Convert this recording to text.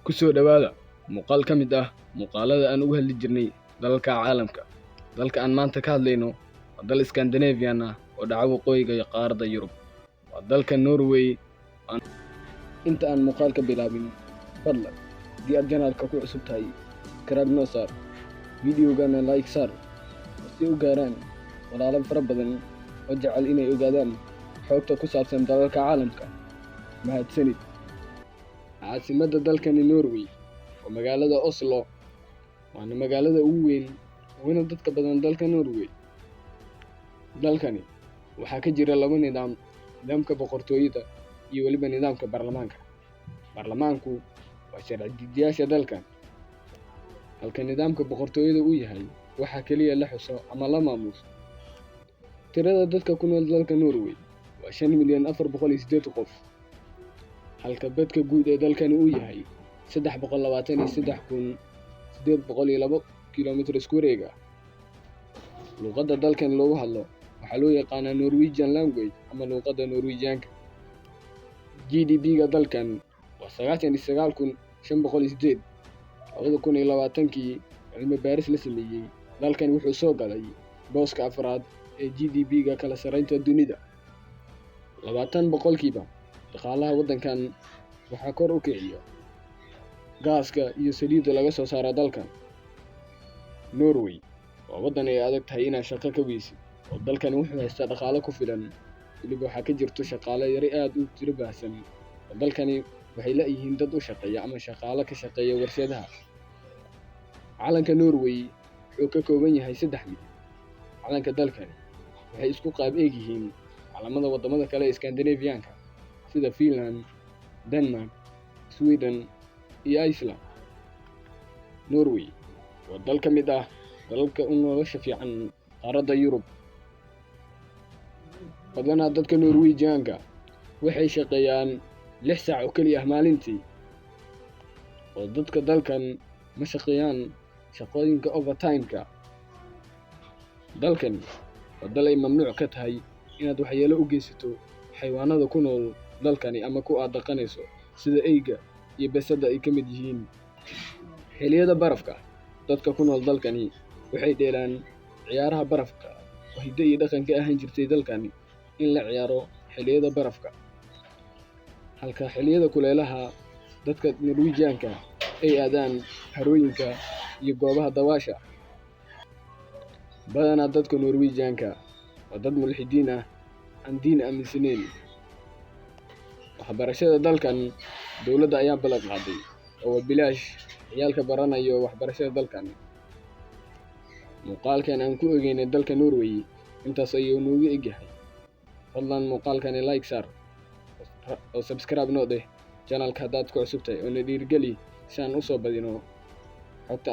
Ku soo dhowaada muuqaal ka mid ah muuqaalada aan uga hadli jirnay dalalka caalamka. Dalka aan maanta ka hadlayno waa dal Scandinavian ah oo dhaca waqooyiga qaaradda Yurub. Waa dalka Norway. Inta aan muuqaalka bilaabin, fadlan haddii aad channelka ku cusub tahay, subscribe noo saar, videogana like saar, si u gaaraan walaalo fara badan oo jecel inay ogaadaan xogta ku saabsan dalalka caalamka. Mahadsanid. Caasimadda dalkani Norway waa magaalada Oslo, waana magaalada ugu weyn uguna dadka badan dalka Norway. Dalkani waxaa ka jira laba nidaam: nidaamka boqortooyada iyo weliba nidaamka baarlamaanka. Baarlamaanku waa sharci dejiyaasha dalkan, halka nidaamka boqortooyada uu yahay waxa kaliya la xuso ama la maamuuso. Tirada dadka ku nool dalka Norway waa 5,000,408 qof, halka badka guud ee dalkani uu yahay 323,802 kiiloomitir isku wareeg ah. Luqadda dalkan loogu hadlo waxaa loo yaqaanaa Norwegian language ama luqadda Norwegianka. GDP-ga dalkan waa 99,508. 2020-kii cilmi baaris la sameeyey, dalkani wuxuu soo galay booska afraad ee GDP-ga kala sarreynta dunida. 20% dhaqaalaha waddankan waxaa kor u kiciya gaaska iyo saliidda laga soo saaro dalkan. Norway waa waddan ay adag tahay inaad shaqo ka weysid, oo dalkani wuxuu haystaa dhaqaalo ku filan. Weliba waxaa ka jirto shaqaale yari aad u tiro baahsan, oo dalkani waxay la'yihiin dad u shaqeeya ama shaqaale ka shaqeeya warshadaha. Calanka Norway wuxuu ka kooban yahay saddex midab. Calanka dalkani waxay isku qaab eeg yihiin calamada waddamada kale ee Scandinavian-ka sida Finland, Denmark, Sweden iyo Iceland. Norway waa dal ka mid ah dalalka u nolosha fiican qaaradda Yurub. Badanaa dadka Norwegian-ka waxay shaqeeyaan 6 saac oo keliya ah maalintii, oo dadka dalkan ma shaqeeyaan shaqooyinka overtime-ka. Dalkani waa dal ay mamnuuc ka tahay inaad waxyeelo u geysato xayawaanada ku nool dalkani ama ku aad dhaqanayso, sida eyga iyo bisada ay ka mid yihiin. Xilliyada barafka, dadka ku nool dalkani waxay dheelaan ciyaaraha barafka, oo hiddo iyo dhaqan ka ahaan jirtay dalkani in la ciyaaro xilliyada barafka, halka xilliyada kuleelaha dadka Norwegian-ka ay aadaan harooyinka iyo goobaha dabaasha. Badanaa dadka Norwegian-ka waa dad mulxidiin ah, aan diin aaminsanayn. Waxbarashada dalkan dowladda ayaa ballan qaaday oo waa bilaash ciyaalka baranayo waxbarashada dalkan. Muuqaalkan aan ku egeynay dalka Norway intaas ayuu noogu egyahay. Fadlan muuqaalkani like saar oo subscribe noo dheh channelka haddaad ku cusub tahay, oo na dhiirigeli si aan u soo badino xogta.